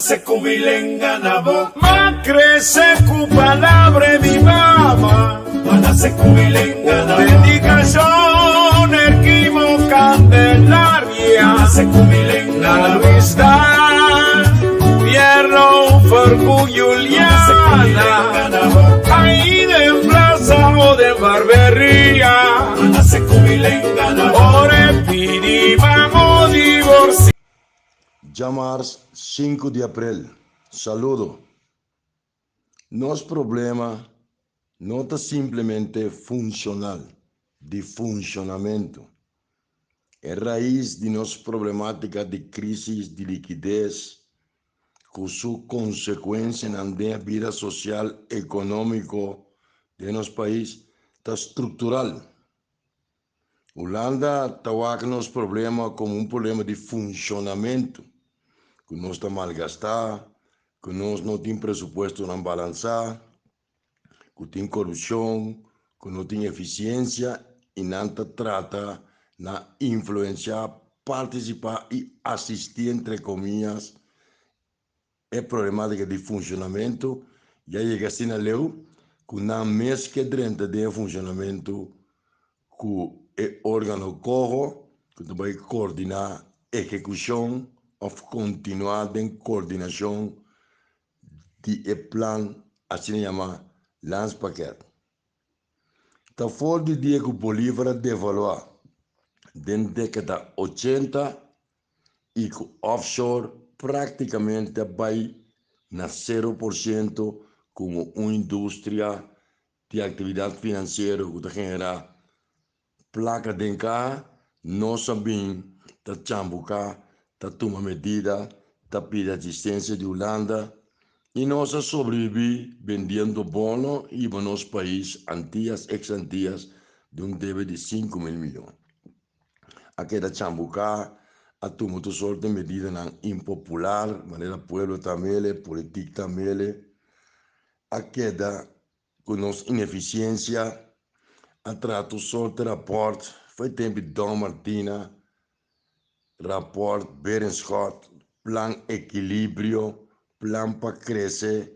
Se ku mi lenga na bo. M'a krese ku palabra e mi mama. M'a nase ku mi lenga na bo. Dedikashon Erquimo Candelaria. M'a nase ku mi lenga na bo. Luis Dan Fierro Fergu Juliana. Ahí den plaza o den barberia. M'a nase ku mi lenga na bo. Ora e pidi mamo divorcia. Djamars sinku di aprel. Saludo. Nos problema no ta simplemente funshonal, di funshonamentu. E rais di nos problematika di krisis di likides ku su konsekuensianan den e bida sosial ekonómiko den nos pais ta struktural. Hulanda ta wak nos problema komo un problema di funshonamentu, ku nos ta malgastá, ku nos no tin presupuestonan balansá, ku tin korupshon, ku no tin efisiensia i nan ta trata na influensiá, partisipá i asistí entre komias E problematica di funcionamento ya yega asina leu cu nan mes ke drenta den e funcionamento cu e organo coho cu ta bay coordina ehecucion of continua den coordinacion di e plan asina yama Landspakket. Ta for di dia cu Bolivar a devalua den decada ochenta i ku offshore práktikamente a bai na 0% komo un industria di aktividat finansiero ku ta generá plaka den kaha, nos a bin ta chambuká, ta tuma medida, ta pidi asistensia di Hulanda i nos a sobrebibí bendiendo bono i hiba nos pais Antias, ex Antias, di un debe di 5000 miyon. A keda chambuká, a tuma tur sort di medidanan impopular, manera pueblo ta mele, politik ta mele, a keda ku nos inefisiensia, a traha tur sort di rapòrt, foi tempu di Don Martina, rapòrt Berenschot, plan ekilibrio, plan pa krese,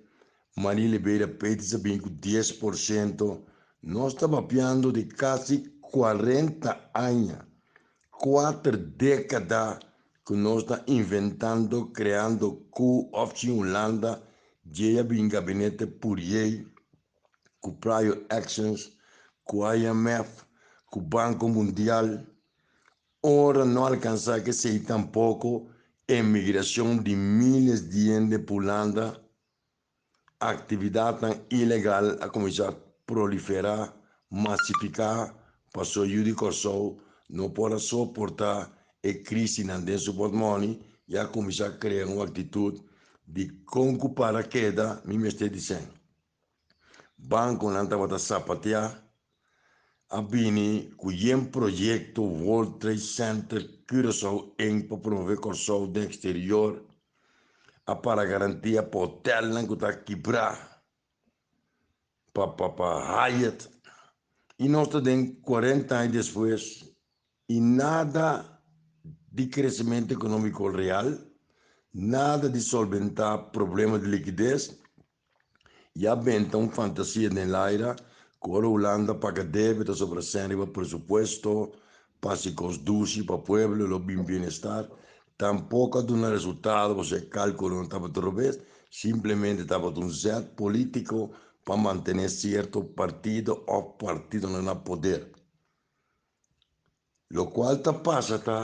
Marie Liberia Peters a bin ku 10%, nos ta papiando di kasi 40 aña, kuater dékada ku nos ta inventando, kreando ku òf sin Hulanda, djei a bin gabinete Pourier ku Prior Actions, ku IMF, ku Banko Mundial. Ora no alkansá kesei tampoko, emigrashon di míles di hende pa Hulanda, aktividatnan ilegal a kuminsá proliferá, masifiká, pasobra yu di Kòrsou no por a soportá e krisisnan den su pòtmòni i a kuminsá krea un aktitut di kon ku para keda mi mester di sèn. Bankonan tabata sapateá, a bini ku yen proyekto World Trade Center Curaçao Inc. Pa promové Kòrsou den eksterior, a para garantia pa hotelnan ku ta kibrá, pa pa pa Hyatt i nos ta den 40 aña despues i nada di kresementu ekonómiko real, nada di solventá problema di likides. Ya benta un fantasia den laira ku ora Hulanda paga debe ta sobra sèn riba presupuesto pa hasi kos dushi pa pueblo lo bin bienestar. Tampoko a duna resultado pasobra e kalkulo no tabata robes, simplemente tabata un zèt politiko pa mantené sierto partido òf partidonan na poder. Lokual ta pasa ta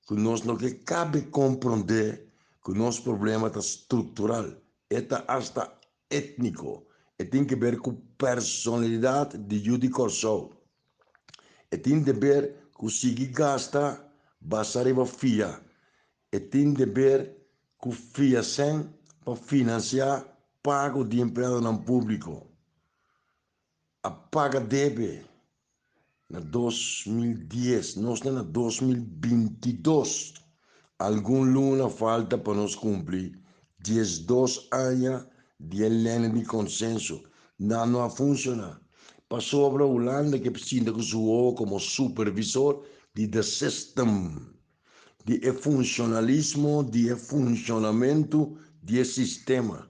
ku nos no ke kabe komprondé ku nos problema ta struktural, e ta asta étniko, e tin ke ber ku personalidat di yu di Kòrsou. E tin deber ku sigui gasta basa riba fia, e tin deber ku fia sèn pa finansiá pago di empleadonan públiko. A paga debe na 2010, nos ta na 2022. Algun luna falta pa nos kumpli 12 aña di e lene di konsenso. Nan no a funshoná. Pasobra Hulanda ke sinta ku su wowo komo supervisor di the system, di e funshonalismo, di e funshonamentu. di e sistema.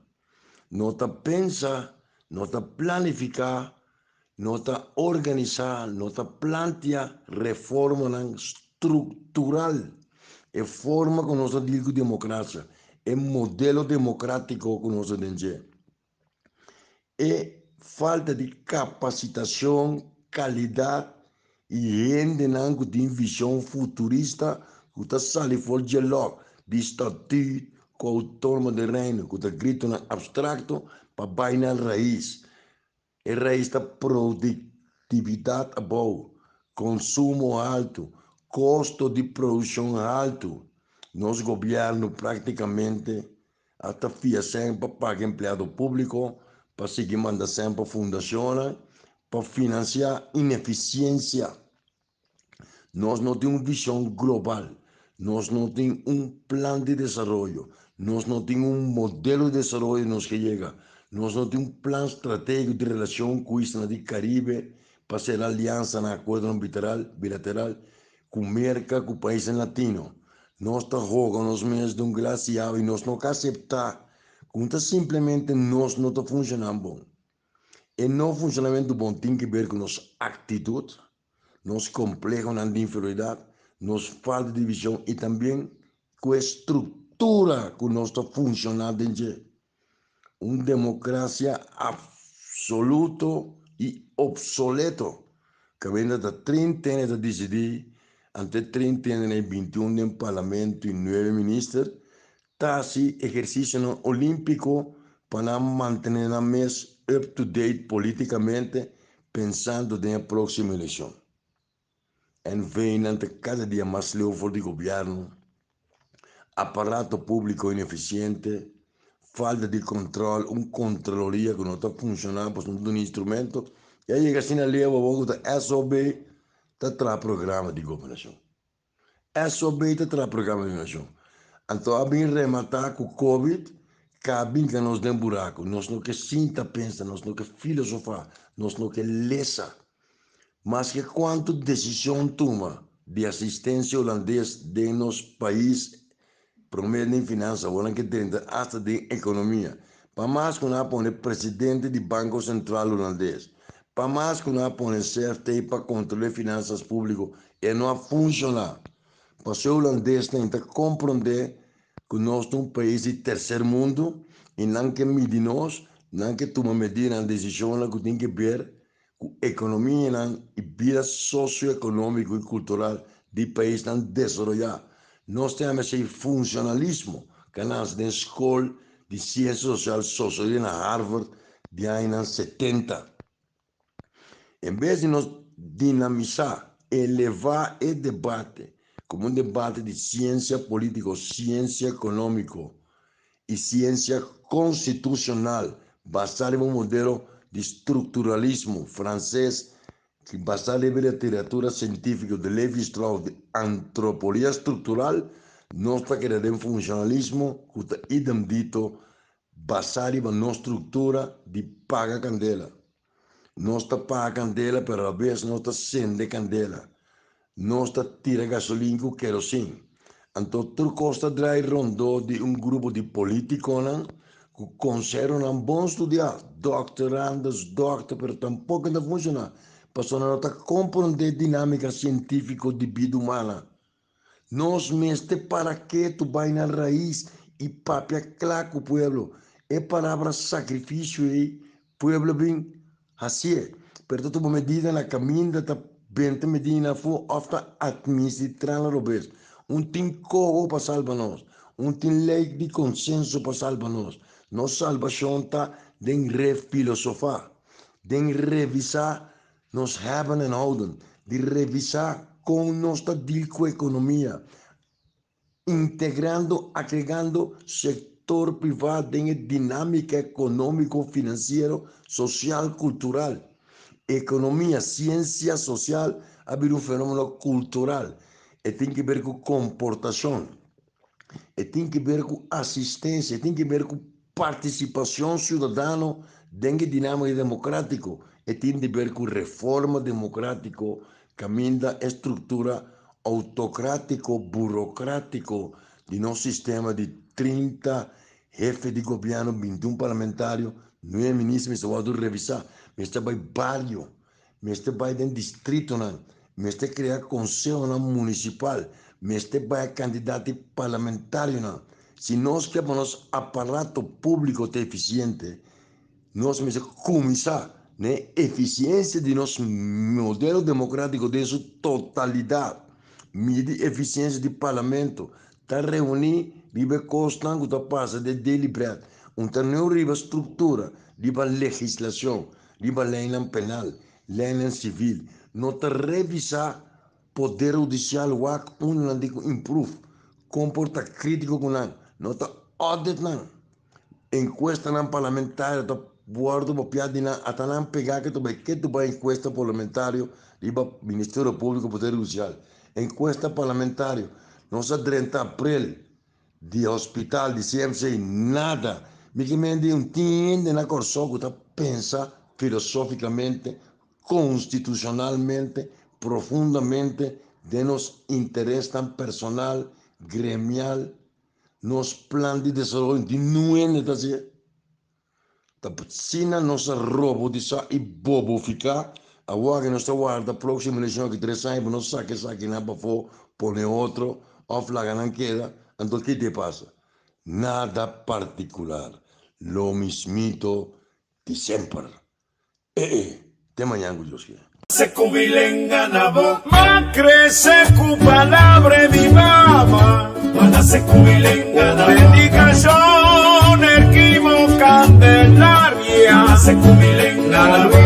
No ta pensa, no ta planifiká, no ta organisá, no ta plantia reformanan struktural. E forma ku nos ta deal ku demokrasia, e modelo demokrátiko ku nos ta den dje. E falta di kapasitashon, kalidat i hendenan ku tin vishon futurista ku ta sali for dje lòk di statüt ku outónomo den Reino ku ta gritonan abstrakto pa bai na rais. E rais ta produktividat abou, konsumo haltu, kosto di produkshon haltu. Nos gobièrnu praktikamente a ta fia sèn pa paga empleado públiko, pa sigui manda sèn pa fundashonnan pa finansiá inefisiensia. Nos no tin un vishon global, nos no tin un plan di desaroyo, nos no tin un modelo di desaroyo nos ke yega, nos no tin un plan stratégiko di relashon ku islanan di Karibe pa sera aliansanan, akuerdonan bilateral ku Merka, ku paisnan latino. Nos ta hoga nos mes den un glas di awa i nos no ka aseptá ku ta simplemente nos no ta funshoná bon. E no funshonamentu bon tin ke ber ku nos aktitut, nos komplehonan di inferioridat, nos falta di vishon i tambien ku e struktura ku nos ta funshoná den dje. Un demokrasia apsoluto i opsoleto kaminda ta trintene ta disidí, ante trintene na e bintiun den parlamento i nuebe minister ta hasi ehersisionan olímpiko pa nan mantené nan mes up to date polítikamente pensando den e próksimo elekshon. NV nan ta kada dia mas leu for di gobièrnu, aparato públiko inefisiente, falta di kòntròl, un kontraloria ku no ta funshoná pasobra no ta duna instrumento, i a yega asina leu awor ku ta SOB ta traha programa di gobernashon. SOB ta traha programa di gobernashon. Anto a bin rematá ku covid ka a bin ka nos den buraku. Nos no ke sinta pensa, nos no ke filosofá, nos no ke lesa. Maske kuantu desishon tuma di asistensia hulandes den nos pais, promé den finansa, awor nan ke drenta asta den ekonomia. Pa mas ku nan a pone presidente di Banko Sentral Hulandes, pa mas ku nan a pone CFT pa kontrol'é finansas públiko, e no a funshoná. Pasobra e hulandesnan ta komprondé ku nos ta un pais di terser mundu i nan ke midi nos, nan ke tuma medidanan, desishonnan ku tin ke ber ku ekonomianan i bida sosioekonómiko i kultural di paisnan desaroyá. Nos ta yama esei funshonalismo, ku a nase den skol di siensia sosial sosiologia na Harvard di añanan 70. En bes di nos dinamisá, elevá e debate komo un debate di siensia polítiko, siensia ekonómiko i siensia konstitushonal basá riba un modelo di strukturalismo franses ki basá riba e literatura sientífiko di Levi Strauss di antropologia struktural, nos ta keda den funshonalismo ku ta idem dito basá riba nos struktura di paga kandela. Nos ta paga kandela pero abes nos ta sende kandela. Nos ta tira gasolin ku kerosin. Anto tur kos ta drai rondó di un grupo di polítikonan ku konsehonan bon studiá, dòkterandes, dòkter, pero tampoko ta funshoná pasobra nan no ta komprondé dinámika sientífiko di bida humana. Nos mester para ketu bai na rais i papia kla ku pueblo. E palabra sakrifisio ei pueblo bin hasié, pero ta tuma medida na kaminda ta benta medida afó òf ta atministrá nan robes. Un tin koho pa salba nos, un tin lei di konsenso pa salba nos. Nos salbashon ta den refilosofá, den revisá nos hebben en houden, di revisá kon nos ta deal ku ekonomia, integrando, agregando sektor privá den e dinámika ekonómiko, finansiero, sosial, kultural. Ekonomia, siensia sosial a bira un fenómeno kultural. E tin ke ber ku komportashon, e tin ke ber ku asistensia, e tin ke ber ku partisipashon siudadano den e dinámika demokrátiko, e tin di ber ku reforma demokrátiko kaminda e struktura outokrátiko, burokrátiko di nos sistema di 30. Hefe di gobièrnu, bintiun parlamentario, nuebe minister mester wòrdu revisá. Mester bai bario, mester bai den distritonan, mester krea konsehonan munisipal, mester bai kandidat di parlamentarionan. Si nos ke pa nos aparato públiko ta efisiente, nos mester kuminsá na e efisiensia di nos modelo demokrátiko den su totalidat. Midi efisiensia di parlamento, Ta reuní riba e kosnan ku ta pasa den daily bread. Un ta neu riba struktura, riba legislashon, riba leinan penal, leinan sivil. No ta revisá poder hudisial wak unda nan tin ku improve, kon por ta krítiko ku nan. No ta audit nan. Enkuestanan parlamentario ta wòrdu papiá di nan, ata nan pegá ke ta bai ke ta bai enkuesta parlamentario riba Ministerio Públiko Poder Hudisial. Enkuesta parlamentario, nos a drenta aprel di hospital di CMC, nada. Mi ke men di un tin hende na Kòrsou ku ta pensa filosófikamente, konstitushonalmente, profundamente den nos interesnan personal, gremial, Nos plan di desaroyo di nuende ta hacié. Ta asina nos a robotisa y bobofica. Awor aki nos ta warda proximo eleccion aki tres aña pa nos saca esakinan pafó, pone otro of laga nan keda. Anto ki te pasa? Nada particular. Lo mismito di semper. Eh eh, te mañan cu Dios kier. Se cu mi lenga na bo. M'a crece cu palabra e mi mama. M'a nace cu mi lenga na bo. Dedicacion Erquimo Candelaria. M'a nace cu mi lenga na bo.